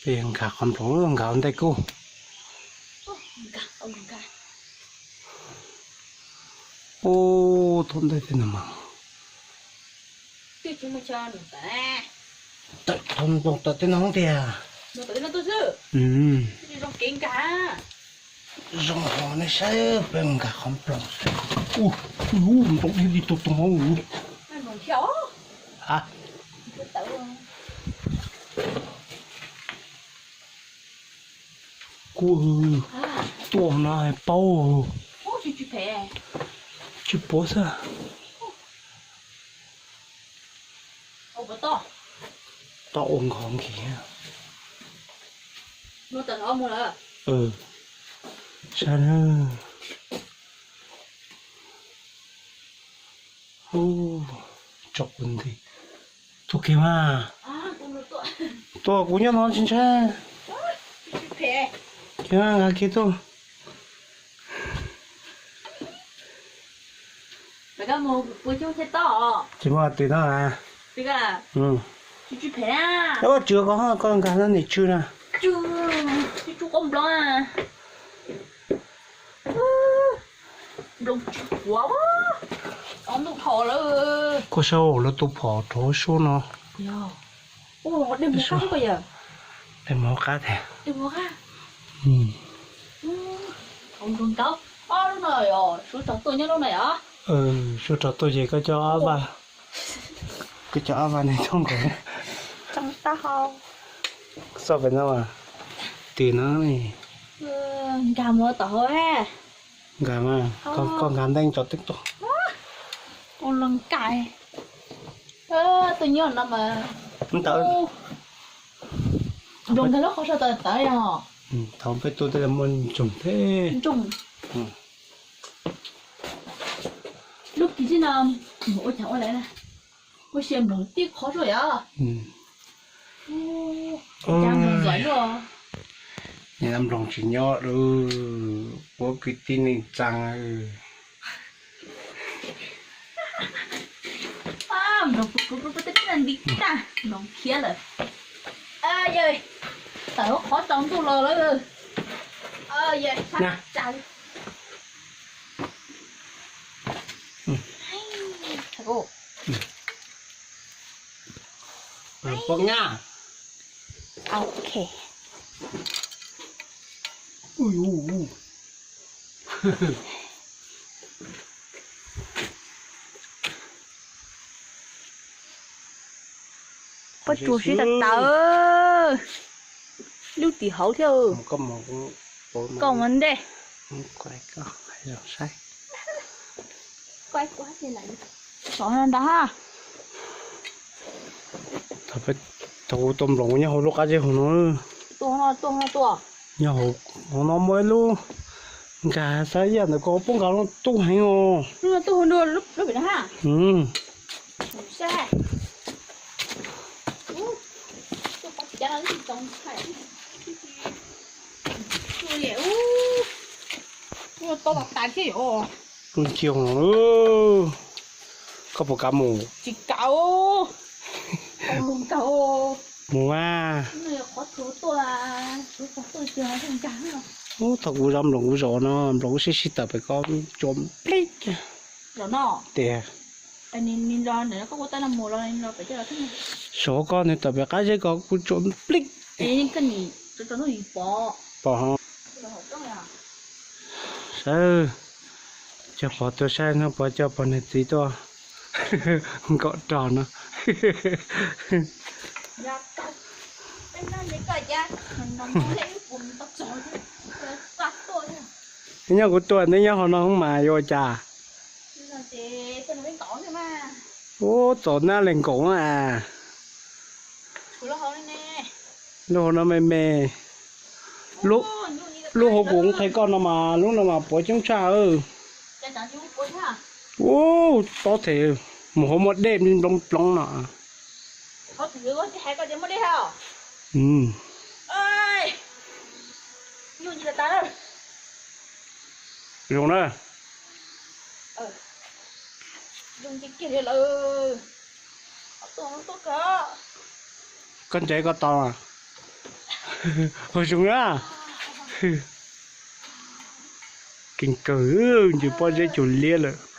Nkag qhov nploos, nkag ua ntej kuj. Ub, thaum ntej tej no mas. Tawm qhov nploos tawm tej no tiag. Zoo hov nej saib peb nkag qhov nploos. Ub, nploos thiaj li tus tus hauv. Ha. Kuv tuaj no paub. Tsis paub xwb. Tau ua nkhaus nkiag. Saib na. Tso kuv nti. Tuaj kiag mas. Tuaj kuv nyob no tsis ntshai. Kiag, nkag kiag tuaj. Tsis muaj twg no a. Ua tsw ko, koj nkag no nim tsw na. Koj saib lawv tus phom rau suab no. Dej mus hauv qab thiab. Suav rog tuaj ces koj coj ob vaj, koj coj ob vaj no txhob nkaus. Txhob pem no, twg no. Nkag mus tom hauv. Nkag mas, koj nkag ntees tso twb tuaj. Ua los nkag. Tuaj nyob no mas. Ntawd. Nploos nkag lub qhov sau tawv tawv yog. Thaum peb tuaj tej muaj ntsoog thiab. Ntsoog. Lub kis zib no mus ua cas ua lawm na. Ua sia nploos tib qhov zuj yom. Cas nploos ntxuav luaj. Nim no nploos tsis nyob lawm, puab kwv tij neej tsaa. Nploos kuv kuv kuv tib nti tag nploos khiav lawm. Yawg, tawm lub qhov tsaus ntuj los lawm. Yawg, sab tsa li. Poj nyab. Ok. Pob tsuas sib tawv tawv. Lub tim hauv thiab. Koj mus ntej. Saib. Tov ntag. Thaum kuv tua nploos nyob hauv lub qab zeb hauv no. Nyob hauv no muaj ib lub nkag xav ib yam ntawm ko puab nkag no tub heev os. Tus nci, koj puas kam mus? Tsis kam. Mus mas. Ub, thaum kuv zov nploos kuv zov no nploos kuv sib sib tawm pem ko tsuas nplij. Tias, zov koj nws tawm pem qab zeb ko kuv tsuas nplij. Pom ho. Saib, coj pog tuaj saib no, pog coj pog niag txiv tuaj nkaum rog no. Nyob kuv tuaj neb nyob hauv no mas yuav ua cas? Ub, txom nab lees nkaum a. Lub hauv no me me. Lub hauv kuv qhia koj no mas lub no mas puav coob tshaj. Ub, tob them mus hauv muaj dej nploov ploov no. Zoo na. Koj ntsev koj tau. Ua zoo na. Keej kawg, ncws pob zeb cuag liab lawm.